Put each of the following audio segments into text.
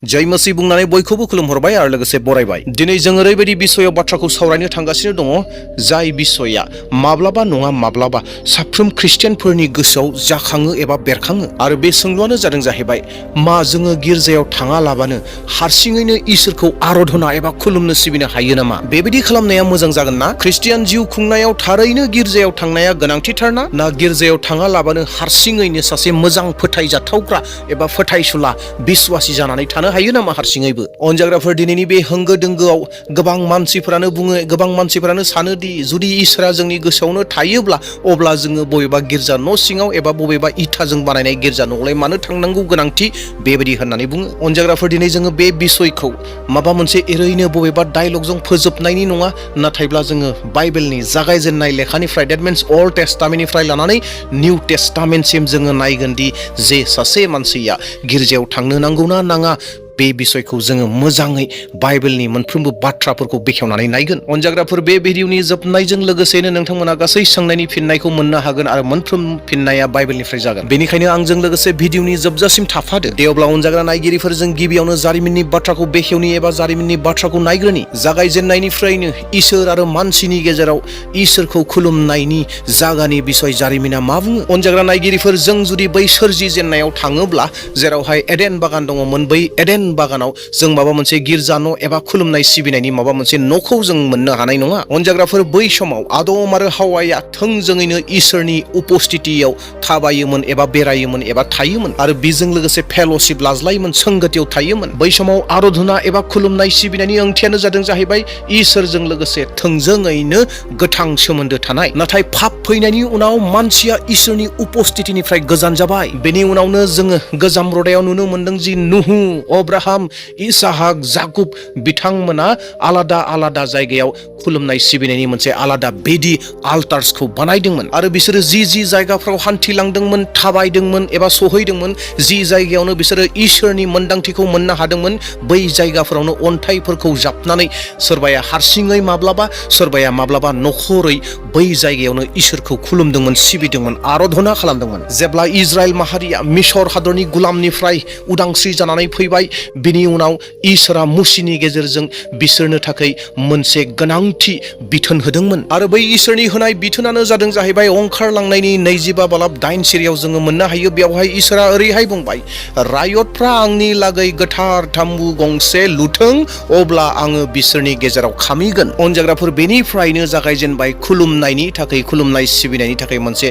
जय मसी बुंनानै बयखौबो खुलुमहरबाय आरो लोगोसे बरायबाय। दिनै जों ओरैबायदि बिसयाव बाथ्राखौ सावरायनो थांगासिनो दङ जाय बिसया माब्लाबा नङा माब्लाबा साफ्रोम ख्रिस्टियानफोरनि गोसोआव जाखाङो एबा बेरखाङो आरो बे सोंलुआनो जादों जाहैबाय मा जोङो गिर्जायाव थाङालाबानो हारसिङैनो इसोरखौ आराधना एबा खुलुमनो सिबिनो हायो नामा? बेबायदि खालामनाया मोजां जागोन ना? ख्रिस्टियान जिउ खुंनायाव थारैनो गिर्जायाव थांनाया गोनांथिथार ना गिर्जायाव थाङालाबानो हारसिङैनो सासे मोजां फोथायजाथावग्रा एबा फोथायसुला बिश्वासी जानानै थानो हायो नामा हारसिङैबो? अनजाग्राफोर दिनैनि बे होंगो दोंगोआव गोबां मानसिफोरानो बुङो, गोबां मानसिफोरानो सानोदि जुदि इसोरा जोंनि गोसोआवनो थायोब्ला अब्ला जोङो बबेबा गिर्जा न' सिङाव एबा बबेबा इथाजों बानायनाय गिर्जा न'लाय मानो थांनांगौ गोनांथि बेबायदि होननानै बुङो। अनजाग्राफोर दिनै जोङो बे बिसयखौ माबा मोनसे ओरैनो बबेबा डायलगजों फोजोबनायनि नङा, नाथायब्ला जोङो बाइबेलनि जागायजेननाय लेखानिफ्राय डेट मिन्स अल्ड टेस्टामेन्टनिफ्राय लानानै निउ टेस्टामेन्टसिम जोङो नायगोनदि जे सासे मानसिया गिर्जायाव थांनो नांगौना नाङा बे बिसयखौ जोङो मोजाङै बाइबेलनि मोनफ्रोमबो बाथ्राफोरखौ बेखेवनानै नायगोन। अनजाग्राफोर बे भिडिअनि जोबनायजों लोगोसेनो नोंथांमोना गासै सोंनायनि फिननायखौ मोननो हागोन आरो मोनफ्रोम फिननाया बाइबेलनिफ्राय जागोन। बेनिखायनो आंजों लोगोसे भिडिअनि जोबजासिम थाफादो। दे अब्ला अनजाग्रा नायगिरिफोरजों गिबियावनो जारिमिननि बाथ्राखौ बेखेवनि एबा जारिमिननि बाथ्राखौ नायग्रोनि। जागायजेननायनिफ्रायनो इसोर आरो मानसिनि गेजेराव इसोरखौ खुलुमनायनि जागानि बिसय जारिमिना मा बुङो? अनजाग्रा नायगिरिफोर जों जुदि बै सोरजिजेननायाव थाङोब्ला जेरावहाय एडेन बागान दङमोन, बै एडेन बागानाव जों माबा मोनसे गिर्जा न' एबा खुलुमनाय सिबिनायनि माबा मोनसे न'खौ जों मोननो हानाय नङा। अनजाग्राफोर बै समाव आदम आरो हावाया थोंजोङैनो इसोरनि उपस्थितियाव थाबायोमोन एबा बेरायोमोन एबा थायोमोन आरो बेजों लोगोसे फेल'शिप लाज्लायोमोन, संगतियाव थायोमोन। बै समाव आराधना एबा खुलुमनाय सिबिनायनि ओंथियानो जादों जाहैबाय इसोरजों लोगोसे थोंजोङैनो गोथां सोमोन्दो थानाय। नाथाय पाप फैनायनि उनाव मानसिया इसोरनि उपस्थितिनिफ्राय गोजान जाबाय। बेनि उनावनो जोङो गोजाम रदायाव नुनो मोनदों जि नुहु, अब्राहाम, इसाहाक, जाकुब बिथांमोना आलादा आलादा जायगायाव खुलुमनाय सिबिनायनि मोनसे आलादा बेदि आल्टार्सखौ बानायदोंमोन आरो बिसोरो जि जायगाफ्राव हान्थिलांदोंमोन, थाबायदोंमोन एबा सहैदोंमन, जि जायगायावनो बिसोरो इसोरनि मोन्दांथिखौ मोननो हादोंमोन, बै जायगाफोरावनो अन्थाइफोरखौ जाबनानै सोरबाया हारसिङै माब्लाबा, सोरबाया माब्लाबा नखरै बै जायगायावनो इसोरखौ खुलुमदोंमोन, सिबिदोंमोन, आराधना खालामदोंमोन। जेब्ला इजराइल माहारिया मिसर हादरनि गुलामनिफ्राय उदांस्रि जानानै फैबाय, बिनि उनाव इसोरा मुसिनि गेजेरजों बिसोरनो थाखाय मोनसे गोनांथि बिथोन होदोंमोन आरो बै इसोरनि होनाय बिथोनानो जादों जाहैबाय ओंखारलांनायनि 25:9 सिरियाव जोङो मोननो हायो। बेवहाय इसोरा ओरैहाय बुंबाय, रायतफ्रा आंनि लागै गोथार ताम्बु गंसे लुथों, अब्ला आङो बिसोरनि गेजेराव खामिगोन। अनजाग्राफोर बेनिफ्रायनो जागायजेनबाय खुलुमनायनि थाखाय, खुलुमनाय सिबिनायनि थाखाय मोनसे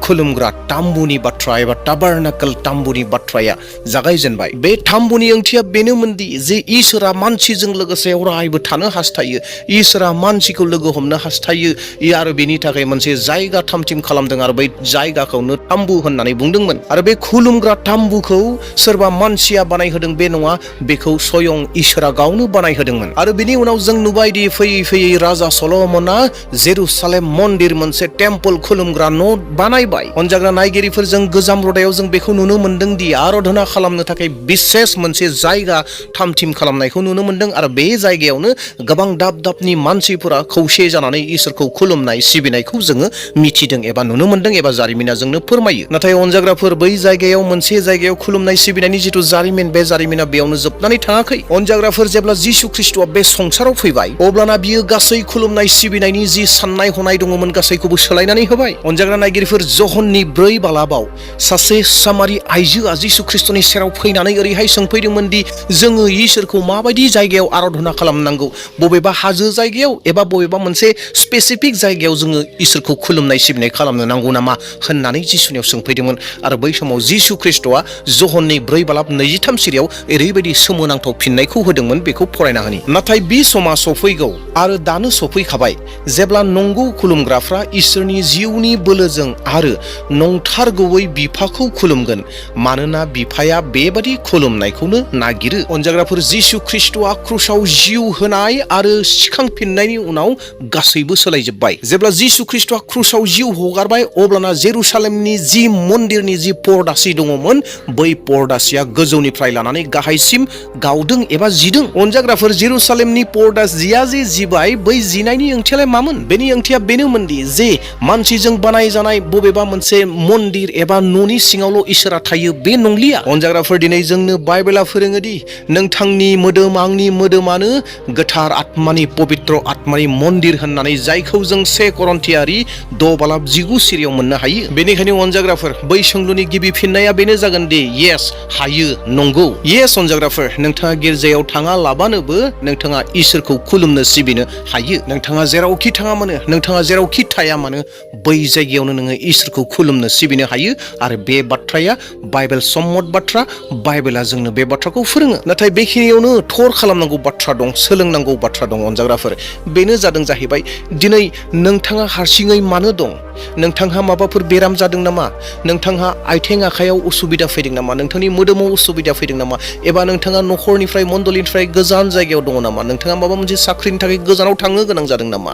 खुलुमग्रा ताम्बुनि बाथ्रा एबा टाबारनाकल ताम्बुनि बाथ्राया जागायजेनबाय। बे ताम्बुनि ओंथिया बेनोमोनदि जे इसोरा मानसिजों लोगोसे अरायबो थानो हास्थायो, इसोरा मानसिखौ लोगो हमनो हास्थायो आरो बेनि थाखाय मोनसे जायगा थामथिम खालामदों आरो बै जायगाखौनो ताम्बु होननानै बुंदोंमोन। आरो बे खुलुमग्रा ताम्बुखौ सोरबा मानसिया बानायहोदों बे नङा, बेखौ स्वयं इसोरा गावनो बानायहोदोंमोन। आरो बेनि उनाव जों नुबायदि फैयै फैयै राजा सल'मना जेरुसालेम मन्दिर, मोनसे टेम्पल, खुलुमग्रा न' बानायबाय। अनजाग्रा नायगिरिफोरजों गोजाम रदायाव जों बेखौ नुनो मोनदों दि आराधना खालामनो थाखाय बिसेस मोनसे जायगा थामथिम खालामनायखौ नुनो मोनदों आरो बे जायगायावनो गोबां दाब दाबनि मानसिफोरा खौसे जानानै इसोरखौ खुलुमनाय सिबिनायखौ जोङो मिथिदों एबा नुनो मोनदों एबा जारिमिना जोंनो फोरमायो। नाथाय अनजाग्राफोर बै जायगायाव मोनसे जायगायाव खुलुमनाय सिबिनायनि जिथु जारिमिन, बे जारिमिना बेयावनो जोबनानै थाङाखै। अनजाग्राफोर जेब्ला जिसु ख्रिस्टआ बे संसाराव फैबाय, अब्लाना बियो गासै खुलुमनाय सिबिनायनि जि साननाय हनाय दङमोन गासैखौबो सोलायनानै होबाय। अनजाग्रा नायगिरिफोर जहननि 4:12 सासे सामारि आइजोआ जिसु ख्रिस्टनि सेराव फैनानै ओरैहाय सोंफैदोंमोन दि जोङो इसोरखौ माबायदि जायगायाव आराधना खालामनांगौ, बबेबा हाजो जायगायाव एबा बबेबा मोनसे स्पेसिफिक जायगायाव जोङो इसोरखौ खुलुमनाय सिबिनाय खालामनो नांगौ नामा होननानै जिसुनियाव सोंफैदोंमोन। आरो बै समाव जिसु ख्रिस्टआ जहननि 4:23 सिरियाव ओरैबायदि सोमोनांथाव फिननायखौ होदोंमोन, बेखौ फरायना होनि। नाथाय बे समा सफैगौ आरो दानो सफैखाबाय जेब्ला नंगौ खुलुमग्राफ्रा इसोरनि जिउनि बोलोजों आरो नंथारगौयै बिफाखौ खुलुमगोन, मानोना बिफाया बेबादि खुलुमनायखौनो नागिरो। अनजाग्राफोर जिसु ख्रिस्टआ क्रुसाव जिउ होनाय आरो सिखांफिननायनि उनाव गासैबो सोलायजोब्बाय। जेब्ला जिसु ख्रिस्टआ क्रुसाव जिउ हगारबाय, अब्लाना जेरुसालेमनि जि मन्दिरनि जि परदासि दङमोन, बै परदासिया गोजौनिफ्राय लानानै गाहायसिम गावदों एबा जिदों। अनजाग्राफोर जेरुसालेमनि परदासिया जे जिबाय, बै जिनायनि ओंथियालाय मामोन? बेनि ओंथिया बेनोमोनदि जे मानसिजों बानायजानाय बबे बबेबा मोनसे मन्दिर एबा न'नि सिङावल' इसोरा थायो बे नंलिया। अनजाग्राफोर दिनै जोंनो बाइबेला फोरोङोदि नोंथांनि मोदोम आंनि मोदोमानो गोथार आत्मानि पबित्र आत्मानि मन्दिर होननानै जायखौ जों 1 करन्थियारि 6:19 सिरियाव मोननो हायो। बेनिखायनो अनजाग्राफोर बै सोंलुनि गिबि फिननाया बेनो जागोन दि येस हायो नंगौ। येस अनजाग्राफोर नोंथाङा गिर्जायाव थाङा लाबानोबो नोंथाङा इसोरखौ खुलुमनो सिबिनो हायो। नोंथाङा जेरावखि थाङा मानो नोंथाङा जेरावखि थाया मानो बै जायगायावनो नोङो इसोरखौ खुलुमनो सिबिनो हायो आरो बे बाथ्राया बाइबेल सम्मत बाथ्रा। बाइबेला जोंनो बे बाथ्राखौ फोरोङो। नाथाय बेखिनियावनो थर खालामनांगौ बाथ्रा दं, सोलोंनांगौ बाथ्रा दं अनजाग्राफोर। बेनो जादों जाहैबाय दिनै नोंथाङा हारसिङै मानो दं? नोंथांहा माबाफोर बेराम जादों नामा? नोंथांहा आथिं आखायाव उसुबिदा फैदों नामा? नोंथांनि मोदोमाव उसुबिदा फैदों नामा? एबा नोंथाङा न'खरनिफ्राय मण्डलिनिफ्राय गोजान जायगायाव दङ नामा? नोंथाङा माबा मोनसे साख्रिनि थाखाय गोजानाव थांनो गोनां जादों नामा?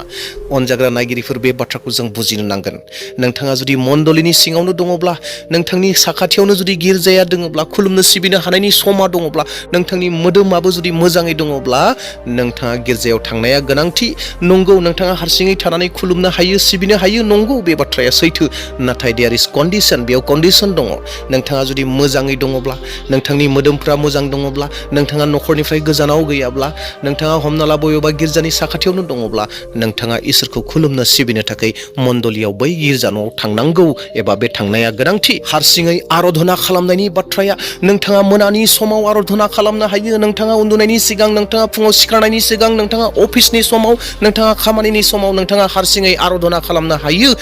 अनजाग्रा नायगिरिफोर बे बाथ्राखौ जों बुजिनो नांगोन। नोंथाङा जुदि मण्डलिनि सिङावनो दङब्ला, नोंथांनि साखाथियावनो जुदि गिर्जाया दङब्ला, खुलुमनो सिबिनो हानायनि समा दङब्ला, नोंथांनि मोदोमाबो जुदि मोजाङै दङब्ला नोंथाङा गिर्जायाव थांनाया गोनांथि। नंगौ नोंथाङा हारसिङै थानानै खुलुमनो हायो, सिबिनो हायो, नंगौ बे बाथ्राया सैथो। नाथाय देयार इज कन्डिशन, बेयाव कन्डिशन दङ। नोंथाङा जुदि मोजाङै दङब्ला, नोंथांनि मोदोमफ्रा मोजां दङब्ला, नोंथाङा न'खरनिफ्राय गोजानाव गैयाब्ला, नोंथाङा हमना ला बबेबा गिर्जानि साखाथियावनो दङब्ला, नोंथाङा इसोरखौ खुलुमनो सिबिनो थाखाय मण्डलियाव बै गिर्जा न'आव थांनांगौ एबा बे थांनाया गोनांथि। हारसिङै आराधना खालामनायनि बाथ्राया नोंथाङा मोनानि समाव आराधना खालामनो हायो, नोंथाङा उन्दुनायनि सिगां, नोंथाङा फुङाव सिखारनायनि सिगां, नोंथाङा अफिसनि समाव, नोंथाङा खामानिनि समाव नोंथाङा हारसिङै आराधना खालामनो हायो।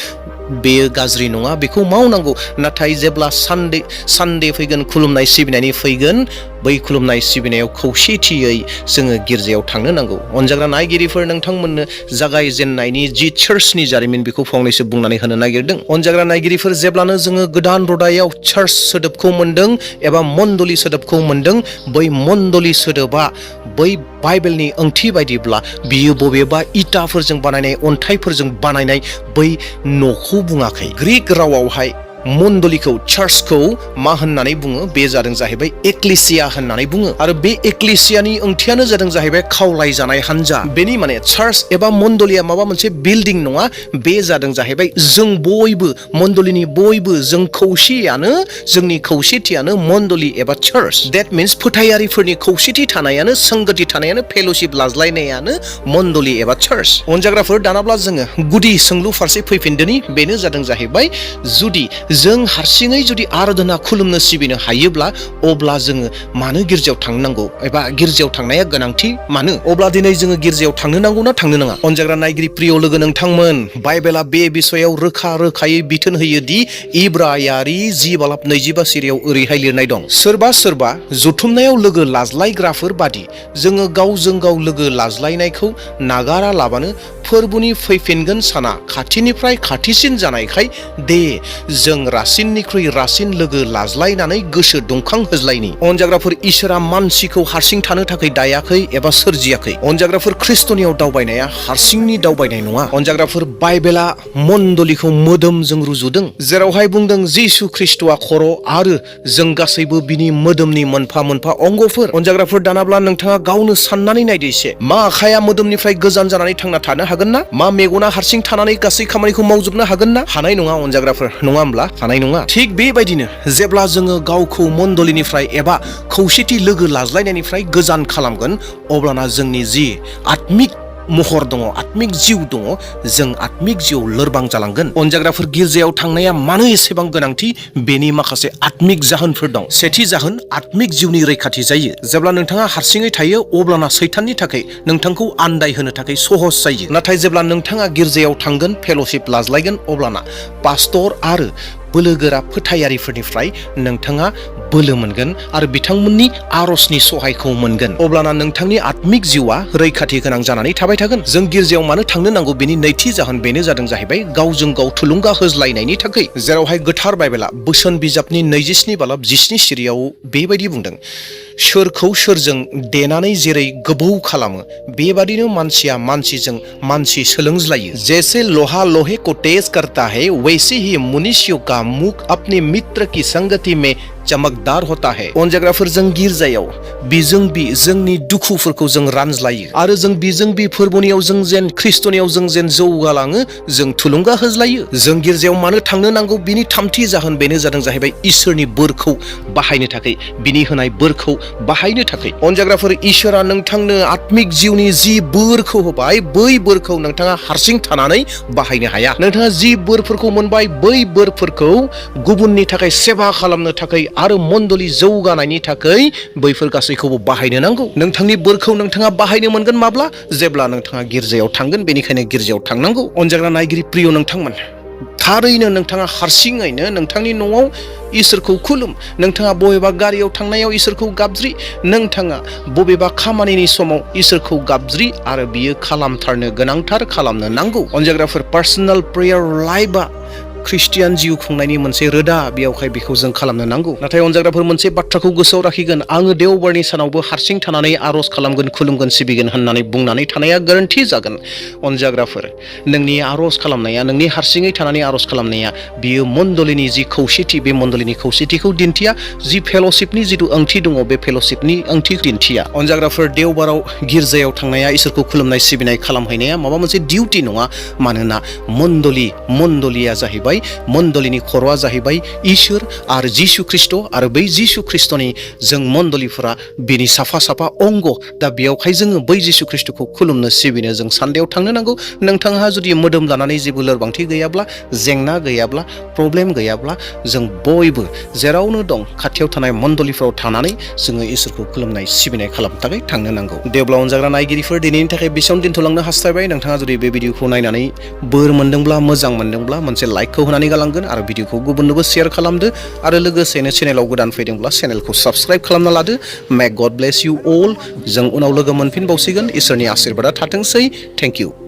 बेयो गाज्रि नङा, बेखौ मावनांगौ। नाथाय जेब्ला सानडे फैगोन, खुलुमनाय सिबिनायनि फैगोन, बै खुलुमनाय सिबिनायाव खौसेथियै जोङो गिर्जायाव थांनो नांगौ। अनजाग्रा नायगिरिफोर नोंथांमोननो जागायजेननायनि जि चार्चनि जारिमिन बेखौ फंनैसो बुंनानै होनो नागिरदों। अनजाग्रा नायगिरिफोर जेब्लानो जोङो गोदान रदायाव चार्च सोदोबखौ मोनदों एबा मण्डलि सोदोबखौ मोनदों, बै मण्डलि सोदोबा बै बाइबेलनि ओंथि बायदिब्ला बियो बबेबा इटाफोरजों बानायनाय, अन्थाइफोरजों बानायनाय बै न'खौ बुङाखै। ग्रीक रावावहाय मण्डलिखौ, चार्चखौ मा होननानै बुङो? बे जादों जाहैबाय एक्लेसिया होननानै बुङो। आरो बे एक्लेसियानि ओंथियानो जादों जाहैबाय खावलायजानाय हान्जा। बेनि माने चार्च एबा मण्डलिया माबा मोनसे बिल्डिं नङा, बे जादों जाहैबाय जों बयबो, मण्डलिनि बयबो जों खौसेयानो, जोंनि खौसेथियानो मण्डलि एबा चार्च। देट मिन्स फोथायारिफोरनि खौसेथि थानायानो, संगति थानायानो, फेल'शिप लाज्लायनायानो मण्डलि एबा चार्च। अनजाग्राफोर दानाब्ला जोङो गुदि सोंलु फारसे फैफिनदोनि। बेनो जादों जाहैबाय जुदि जों हारसिङै जुदि आराधना खुलुमनो सिबिनो हायोब्ला अब्ला जोङो मानो गिर्जायाव थांनांगौ एबा गिर्जायाव थांनाया गोनांथि मानो? अब्ला दिनै जोङो गिर्जायाव थांनो नांगौ ना थांनो नाङा? अनजाग्रा नायगिरि प्रिय लोगो नोंथांमोन, बाइबेला बे बिसयाव रोखायै बिथोन होयो दि इब्रायारि 10:22 सिरियाव ओरैहाय लिरनाय दं, सोरबा सोरबा जुथुमनायाव लोगो लाज्लायग्राफोर बादि जोङो गावजों गाव लोगो लाज्लायनायखौ नागारा लाबानो फोरबुनि फैफिनगोन साना खाथिनिफ्राय खाथिसिन जानायखाय दे जों रासिननिख्रुइ रासिन लोगो लाज्लायनानै गोसो दुंखां होज्लायनि। अनजाग्राफोर, इसोरा मानसिखौ हारसिं थानो थाखाय दायाखै एबा सोरजियाखै। अनजाग्राफोर, ख्रिस्टनियाव दावबायनाया हारसिंनि दावबायनाय नङा। अनजाग्राफोर, बाइबेला मण्डलिखौ मोदोमजों रुजुदों, जेरावहाय बुंदों जिसु ख्रिस्टआ खर' आरो जों गासैबो बिनि मोदोमनि मोनफा मोनफा अंगफोर। अनजाग्राफोर दानाब्ला नोंथाङा गावनो साननानै नायदो एसे, मा आखाया मोदोमनिफ्राय गोजान जानानै थांना थानो हागोन ना? मा मेगना हारसिं थानानै गासै खामानिखौ मावजोबनो हागोन ना? हानाय नङा अनजाग्राफोर, नङा होमब्ला? हानाय नङा। थिग बेबायदिनो जेब्ला जोङो गावखौ मण्डलिनिफ्राय एबा खौसेथि लोगो लाज्लायनायनिफ्राय गोजान खालामगोन, अब्लाना जोंनि जि आत्मिक महर दङ, आत्मिक जिउ दङ, जों आत्मिक जिउआव लोरबां जालांगोन। अनजाग्राफोर, गिर्जायाव थांनाया मानो एसेबां गोनांथि? बेनि माखासे आत्मिक जाहोनफोर दं। सेथि जाहोन, आत्मिक जिउनि रैखाथि जायो। जेब्ला नोंथाङा हारसिङै थायो अब्लाना सैताननि थाखाय नोंथांखौ आन्दायहोनो थाखाय सहस जायो। नाथाय जेब्ला नोंथाङा गिर्जायाव थांगोन, फेल'शिप लाज्लायगोन, अब्लाना पास्टर आरो बोलोगोरा फोथायारिफोरनिफ्राय नोंथाङा बोलो मोनगोन आरो बिथांमोननि आरजनि सहायखौ मोनगोन। अब्लाना नोंथांनि आत्मिक जिउआ रैखाथि गोनां जानानै थाबाय थागोन। जों गिर्जायाव मानो थांनो नांगौ? बेनि नैथि जाहोन, बेनो जादों जाहैबाय गावजों गाव थुलुंगा होज्लायनायनि थाखाय। जेरावहाय गोथार बाइबेला बोसोन बिजाबनि 27:17 सिरियाव बेबायदि बुंदों, सोरखौ सोरजों देनानै जेरै गोबौ खालामो बेबादिनो मानसिया मानसिजों मानसि सोलोंज्लायो। जैसे लोहा लोहे को तेज करता है वैसे ही मनुष्यों का मुख अपने मित्र की संगति में चमकदार होता है। अनजाग्राफोर जों गिर्जायाव बिजों बि जोंनि दुखुफोरखौ जों रानज्लायो आरो जों बिजों बि फोरबोनियाव जों जेन ख्रिस्टनियाव जों जेन जौगालाङो जों थुलुंगा होज्लायो। जों गिर्जायाव मानो थांनो नांगौ बिनि थामथि जाहोन बेनो जादों जाहैबाय इसोरनि बोरखौ बाहायनो थाखाय, बिनि होनाय बोरखौ बाहायनो थाखाय। अनजाग्राफोर इसोरा नोंथांनो आत्मिक जिउनि जि बोरखौ होबाय बै बोरखौ नोंथाङा हारसिं थानानै बाहायनो हाया। नोंथाङा जि बोरफोरखौ मोनबाय बै बोरफोरखौ गुबुननि थाखाय सेवा खालामनो थाखाय आरो मण्डली जौगानायनि थाखाय बैफोर गासैखौबो बाहायनो नांगौ। नोंथांनि बोरखौ नोंथाङा बाहायनो मोनगोन माब्ला? जेब्ला नोंथाङा गिर्जायाव थांगोन। बेनिखायनो गिर्जायाव थांनांगौ। अनजाग्रा नायगिरि प्रिय नोंथांमोन, थारैनो नोंथाङा हारसिङैनो नोंथांनि न'आव इसोरखौ खुलुम, नोंथाङा बबेबा गारियाव थांनायाव इसोरखौ गाबज्रि, नोंथाङा बबेबा खामानिनि समाव इसोरखौ गाबज्रि आरो बियो खालामथारनो गोनांथार खालामनो नांगौ। अनजाग्राफोर पार्सनेल प्रेयार लाइफआ ख्रिस्टियान जिउ खुंनायनि मोनसे रोदा, बेयावहाय बेखौ जों खालामनो नांगौ। नाथाय अनजाग्राफोर मोनसे बाथ्राखौ गोसोआव लाखिगोन, आङो देवबारनि सानावबो हारसिं थानानै आर'ज खालामगोन, खुलुमगोन, सिबिगोन होननानै बुंनानै थानाया गोरोन्थि जागोन। अनजाग्राफोर, नोंनि आर'ज खालामनाया, नोंनि हारसिङै थानानै आर'ज खालामनाया बियो मण्डलीनि जि खौसेथि, बे मण्डलीनि खौसेथिखौ दिन्थिया। जि फेल'शिपनि जिथु ओंथि दङ बे फेल'शिपनि ओंथि दिन्थिया। अनजाग्राफोर, देवबाराव गिर्जायाव थांनाया, इसोरखौ खुलुमनाय सिबिनाय खालामहैनाया माबा मोनसे डिउटि नङा। मानोना मण्डलीया जाहैबाय, मण्डलीनि खर'आ जाहैबाय इसोर आरो जिसु ख्रिस्ट' आरो बै जिसु ख्रिस्ट'नि जों मण्डलीफोरा बिनि साफा साफा अंग। दा बेयावहाय जोङो बै जिसु ख्रिस्ट'खौ खुलुमनो सिबिनो जों सान्देआव थांनो नांगौ। नोंथांहा जुदि मोदोम लानानै जेबो लोरबांथि गैयाब्ला, जेंना गैयाब्ला, प्रब्लेम गैयाब्ला जों बयबो जेरावनो दं खाथियाव थानाय मण्डलीफोराव थानानै जोङो इसोरखौ खुलुमनाय सिबिनाय खालामनो थाखाय थांनो नांगौ। देवब्ला अनजाग्रा नायगिरिफोर, दिनैनि थाखाय बेसेयावनो दोनथ'लांनो हास्थायबाय। नोंथाङा जुदि बे भिडिअखौ नायनानै बोर मोनदोंब्ला, मोजां मोनदोंब्ला मोनसे लाइकखौ होनानै गालांगोन आरो भिडिअखौ गुबुननोबो शेयार खालामदो आरो लोगोसेनो चेनेलाव गोदान फैदोंब्ला चेनेलखौ साबस्क्राइब खालामना लादो। मे गड ब्लेस इउ अल। जों उनाव लोगो मोनफिनबावसिगोन। इसोरनि आशीर्बादा थाथोंसै। Thank you.